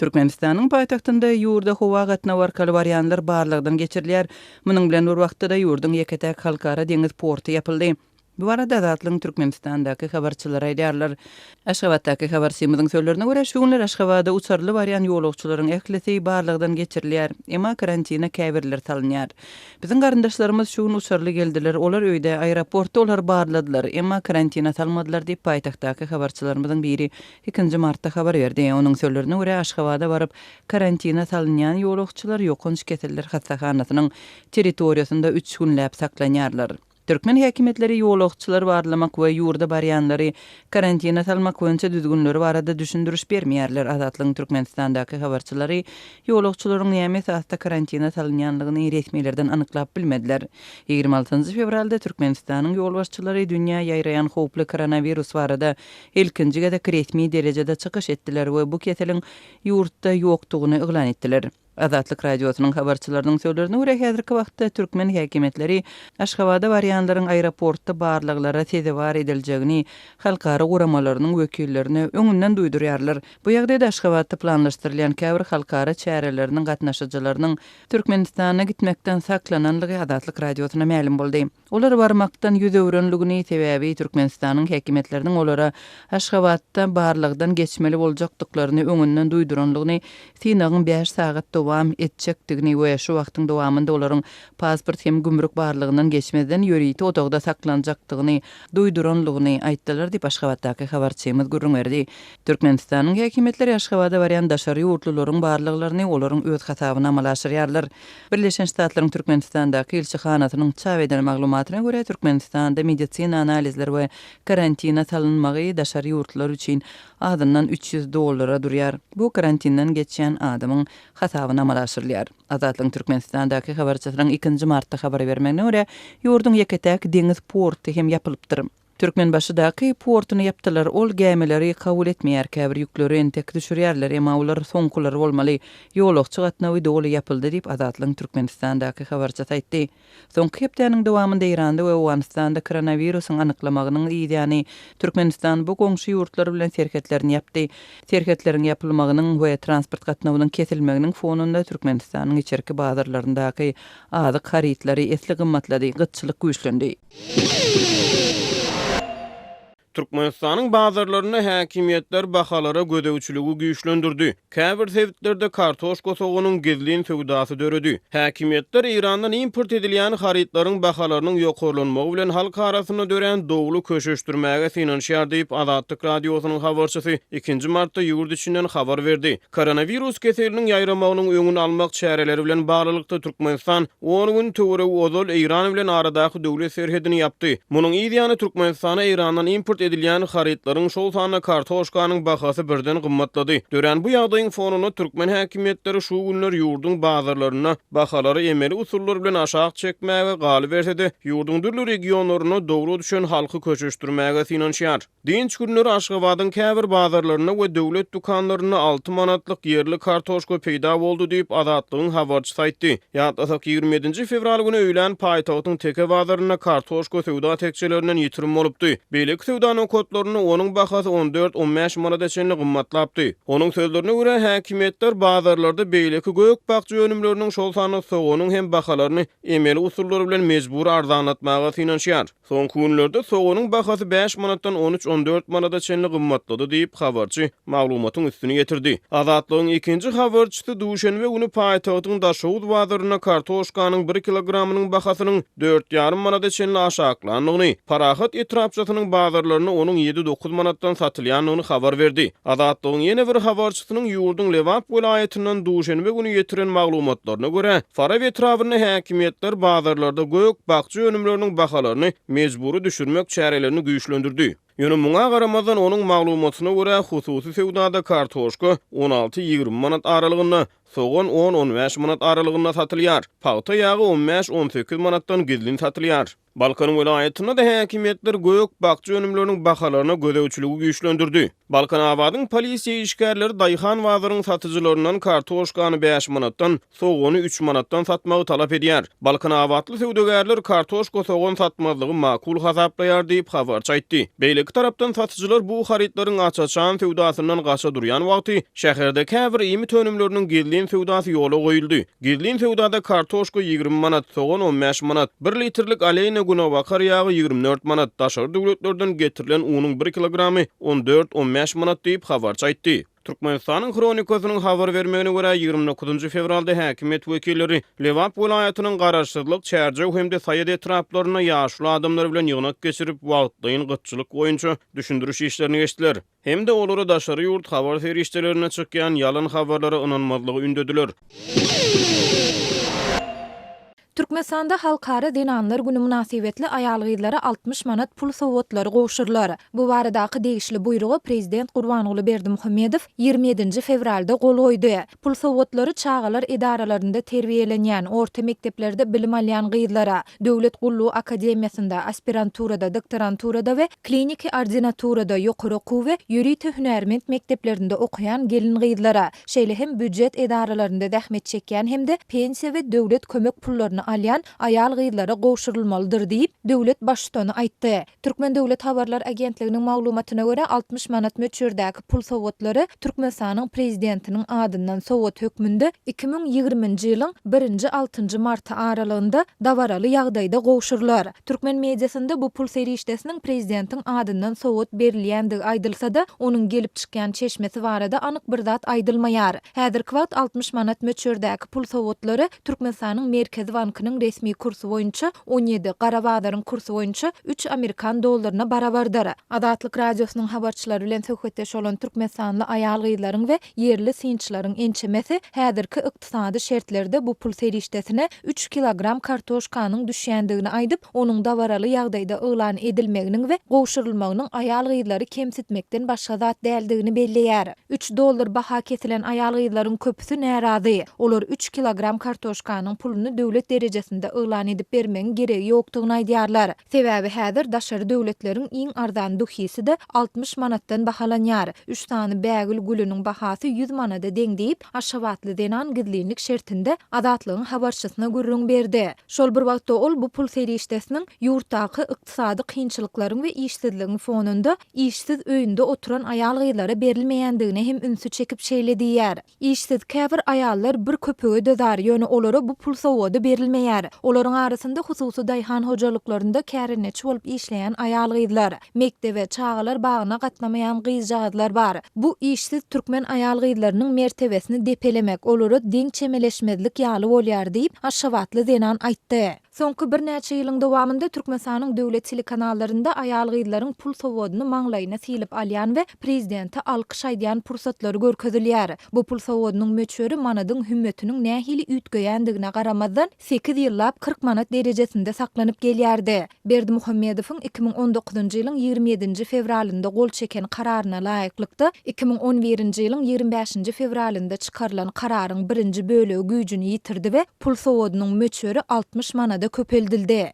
Türkmenistanyň paýtagtynda ýurda howa gatnawy arkaly barýanlar barlagdan geçirilýär. Munuň bilen bir wagtda-da ýurduň ýeke-täk halkara deňiz porty ýapyldy. Bu barada Azatlygyň Türkmenistandaky habarçylary aýdýarlar. Aşgabatdaky habarçymyzyň sözlerine görä, şu günler Aşgabada uçarly barýan ýolagçylaryň ählisi barlagdan geçirilýär. Emma karantina käbirleri salynýar. Biziň garyndaşlarymyz şu gün uçarly geldiler, olar öýde, aeroportda olary barladylar, emma karantina salmadylar diýip, paýtagtdaky habarçylarymyzyň biri ikinji martda habar berdi. Onuň sözlerine görä, Aşgabada baryp, karantina salynýan ýolagçylar ýokanç keseller hassahanasynyň territoriýasynda üç günläp saklanýarlar. Türkmen häkimiýetleri ýolagçylary barlamak we ýurda barýanlary karantina salmak boýunça düzgünleri barada düşündiriş bermeýärler. Azatlygyň Türkmenistandaky habarçylary ýolagçylaryň näme esasda karantina salynýanlygyny resmilerden anyklap bilmediler. 26 fewralda Türkmenistanyň ýolbaşçylary dünýä ýaýraýan howply koronawirus barada ilkinji gezek resmi derejede çykyş etdiler we bu keseliň ýurtda ýokdugyny yglan etdiler. Azatlyk Radiosynyň habarçylarynyň sözlerine görä, häzirki wagtda türkmen häkimiýetleri Aşgabada barýanlaryň aeroportda barlaglara sezewar ediljegini halkara guramalarynyň wekillerine öňünden duýdurýarlar. Bu ýagdaýda Aşgabatda planlaşdyrylýan käbir halkara çäreleriniň gatnaşyjylarynyň Türkmenistana gitmekden saklananlygy Azatlyk Radiosyna mälim boldy. Olar barmakdan ýüz öwrenligini, sebäbi Türkmenistanyň häkimiýetleriniň olara Aşgabatda barlagdan geçmeli boljakdyklaryny öňünden duýduranlygyny, synagyň bäş sagat dowam etjekdigini we şu wagtyň dowamynda olaryň pasport hem gümrük barlagyndan geçmezden ýörite otagda saklanjakdygyny duýduranlygyny aýtdylar diýip, Aşgabatdaky habarçymyz gürrüň berdi. Türkmenistanyň häkimiýetleri Aşgabada barýan daşary ýurtlularyň barlaglaryny olaryň öz hasabyna amala aşyrýarlar. Birleşen Ştatlaryň Türkmenistandaky ilçihanasynyň çap eden maglumatyna görä, Türkmenistanda medisina analizleri we karantina salynmagy daşary ýurtlular üçin azyndan 300 dollara durýar. Bu karantinden geçýän adamyň hasabyna amala aşyrylýar. Azatlygyň Türkmenistandaky habarçysynyň ikinji martda habar bermegine görä, ýurduň ýeke-täk deňiz porty hem ýapylypdyr. Türkmenbaşydaky portuny ýapdylar, ol gämileri kabul etmeýär, käbir ýükleri entek düşürýärler, emma olar soňkulary bolmaly. Ýolagçy gatnawy doly ýapyldy diýip, Azatlygyň Türkmenistandaky habarçysy aýtdy. Soňky hepdäniň dowamynda Eýranda we Owganystanda koronawirusyň anyklamagynyň yzýany Türkmenistan bu goňşy ýurtlar bilen serhetlerini ýapdy. Serhetleriň ýapylmagynyň we transport gatnawynyň kesilmeginiň fonunda Türkmenistanyň içerki bazarlaryndaky azyk harytlary esli gymmatlady, gytçylyk güýçlendi. Türkmenistanyň bazarlarynda häkimiýetler bahalara gözegçiligi güýçlendirdi. Käbir sebitlerde kartoşka soganyň gizlin söwdasy döredi. Häkimiýetler Eýrandan import edilýän harytlaryň bahalarynyň ýokarlanmagy bilen halk arasynda dörän dowly köşeşdirmäge synanyşýar diýip, Azatlyk Radiosynyň habarçysy ikinji martda ýurt içinden habar berdi. Koronawirus keseliniň ýaýramagynyň öňüni almak çäreleri bilen baglylykda, Türkmenistan on gün töweregi ozal Eýran bilen aradaky döwlet serhedini ýapdy. Munuň yz ýany Türkmenistana Eýrandan import edilýän harytlaryň, şol sanda kartoşkanyň bahasy birden gymmatlady. Dörän bu ýagdaýyň fonunda türkmen häkimiýetleri şu günler ýurduň bazarlarynda bahalary emeli usullar bilen aşak çekmäge, galyberse-de, ýurduň dürli regionlarynda dowla düşen halky köşeşdirmäge synanyşýar. Dynç günleri Aşgabadyň käbir bazarlarynda we döwlet dükanlarynda alty manatlyk ýerli kartoşka peýda boldy diýip, Azatlygyň habarçysy aýtdy. Ýatlasak, 27 nji fewral güni öýlän paýtagtyň Teke bazarynda kartoşka söwda tekjelerinden ýitirim bolupdy. Beýleki söwda nokatlarynda onuň bahasy on dört, on bäş manada çenli gymmatlapdy. Onuň sözlerine görä, häkimiýetler bazarlarda beýleki gök-bakja önümleriniň, şol sanda soganyň hem bahalaryny emeli usullar bilen mejbury arzanlatmaga synanyşýar. Soňky günlerde soganyň bahasy bäş manatdan on üç-on dört manada çenli gymmatlady diýip, habarçy maglumatyň üstüni ýetirdi. Azatlygyň ikinji habarçysy duşenbe güni paýtagtyň Daşoguz bazarynda kartoşkanyň bir kilogramynyň bahasynyň dört ýarym manada çenli aşaklandygyny, Parahat etrapçasynyň bazarlarynda onuň ýedi-dokuz manatdan satylýandygyny habar berdi. Azatlygyň ýene bir habarçysynyň ýurduň Lebap welaýatyndan duşenbe güni ýetiren maglumatlaryna görä, Farap etrabynda häkimiýetler bazarlarda gök-bakja önümleriniň bahalaryny mejbury düşürmek çärelerini güýçlendirdi. Ýöne muňa garamazdan, onuň maglumatyna görä, hususy söwdada kartoşka on alty-ýigrimi manat aralygynda, sogan on-on bäş manat aralygynda satylýar, pagta ýagy on bäş-on sekiz manatdan gizlin satylýar. Balkan welaýatynda-da häkimiýetler gök-bakja önümleriniň bahalaryna gözegçiligi güýçlendirdi. Balkanabadyň polisiýa işgärleri daýhan bazaryň satyjylaryndan kartoşkany bäş manatdan, sogany üç manatdan satmagy talap edýär. Balkanabatly söwdagärler kartoşka-sogan satmazlygy makul hasaplaýar diýip, habarçy aýtdy. Beýleki tarapdan, satyjylar bu harytlaryň aç-açan söwdasyndan gaça durýan wagty, şäherde käbir iýmit önümleriniň gizlin söwdasy ýola goýuldy. Gizlin söwdada kartoşka 20 manat, sogan 15 manat, bir litrlik Aleýna günebakar ýagy 24 manat, daşary döwletlerden getirilen unuň bir kilogramy on dört-on bäş manat diýip, habarçy aýtdy. Türkmenistanyň Hronikasynyň habar bermegine görä, 29 fewralda häkimiýet wekilleri Lebap welaýatynyň Garaşsyzlyk, Çärjew hem-de Saýat etraplarynda ýaşuly adamlar bilen ýygnak geçirip, wagtlaýyn gytçylyk boýunça düşündiriş işlerini geçdiler. Hem-de olara daşary ýurt habar serişdelerinde çykýan ýalan habarlara ynanmazlygy ündediler. Türkmenistanda Halkara zenanlar güni mynasybetli aýal-gyzlara 60 manat pul sowgatlary gowşurylar. Bu baradaky degişli buýruga prezident Gurbanguly Berdimuhamedow 27-nji fewralda gol goýdy. Pul sowgatlary çagalar edaralarynda terbiýelenýän, orta mekdeplerde bilim alýan gyzlara, Döwlet gullugy akademiýasynda, aspiranturada, doktoranturada we kliniki ordinaturada, ýokary okuw we ýörite hünärment mekdeplerinde okaýan gelin-gyzlara, şeýle hem býujet edaralarynda zähmet çekýän hem-de pensiýa we döwlet kömek pullaryny alýan aýal-gyzlara gowşurylmalydyr diýip, döwlet Baştutany aýtdy. Türkmen döwlet habarlar agentliginiň maglumatyna görä, 60 manat möçberdäki pul sowgatlary Türkmenistanyň Prezidentiniň adyndan sowgat hökmünde 2020-nji ýylyň birinji-altynjy marty aralygynda dabaraly ýagdaýda gowşurylar. Türkmen mediasynda bu pul serişdesiniň prezidentiň adyndan sowgat berilýändigi aýdylsa-da, onuň gelip çykýan çeşmesi barada anyk bir zat aýdylmaýar. Häzirki wagt 60 manat möçberdäki pul sowgatlary Türkmenistanyň Merkezi bankynyň resmi kursy boýunça 17, gara bazaryň kursy boýunça üç amerikan dollaryna barabardyr. Azatlyk Radiosynyň habarçylary bilen söhbetdeş bolan türkmenistanly aýal-gyzlaryň we ýerli synçylaryň ençemesi häzirki ykdysady şertlerde bu pul serişdesine üç kilogram kartoşkanyň düşýändigini aýdyp, onuň dabaraly ýagdaýda yglan edilmeginiň we gowşurylmagynyň aýal-gyzlary kemsitmekden başga zat däldigini belleýär. Üç dollar baha kesilen aýal-gyzlaryň köpüsi närazy. Olar üç kilogram kartoşkanyň puluny döwlet derejesinde yglan edip bermegiň geregi ýokdugyny aýdýarlar. Sebäbi häzir daşary döwletleriň iň arzan duhisi-de 60 manatdan bahalanýar. Üç sany bägül gülüniň bahasy ýüz manada deň diýip, aşgabatly zenan gizlinlik şertinde Azatlygyň habarçysyna gürrüň berdi. Şol bir wagtda ol bu pul serişdesiniň ýurtdaky ykdysady kynçylyklaryň we işsizligiň fonunda işsiz öýünde oturan aýal-gyzlara berilmeýändigine hem ünsi çekip şeýle diýýär, Işsiz käbir aýallar bir köpüge-de zar, ýöne olara bu pul sowgady berilmeýär. Olaryň arasynda hususy daýhan hojalyklarynda kärendeçi bolup işleýän aýal-gyzlar, mekdebe, çagalar bagyna gatnamaýan gyzjagazlar bar. Bu işsiz türkmen aýal-gyzlarynyň mertebesini depelemek, olara deň çemeleşmezlik ýaly bolýar diýip, aşgabatly zenan aýtdy. Soňky birnäçe ýylyň dowamynda Türkmenistanyň döwlet telekanallarynda aýal-gyzlaryň pul sowgadyny maňlaýyna sylyp alýan we prezidente alkyş aýdýan pursatlary görkezilýär. Bu pul sowgadynyň möçberi manadyň hümmetiniň nähili üýtgeýändigine garamazdan, sekiz ýyllap 40 manat derejesinde saklanyp gelýärdi. Berdimuhamedowyň 2019-njy ýylyň 27-nji fewralynda gol çeken kararyna laýyklykda, 2011-nji ýylyň 25-nji fewralynda çykarylan kararyň birinji bölegi güýjüni ýitirdi we pul sowgadynyň möçberi 60 manada köpeldildi.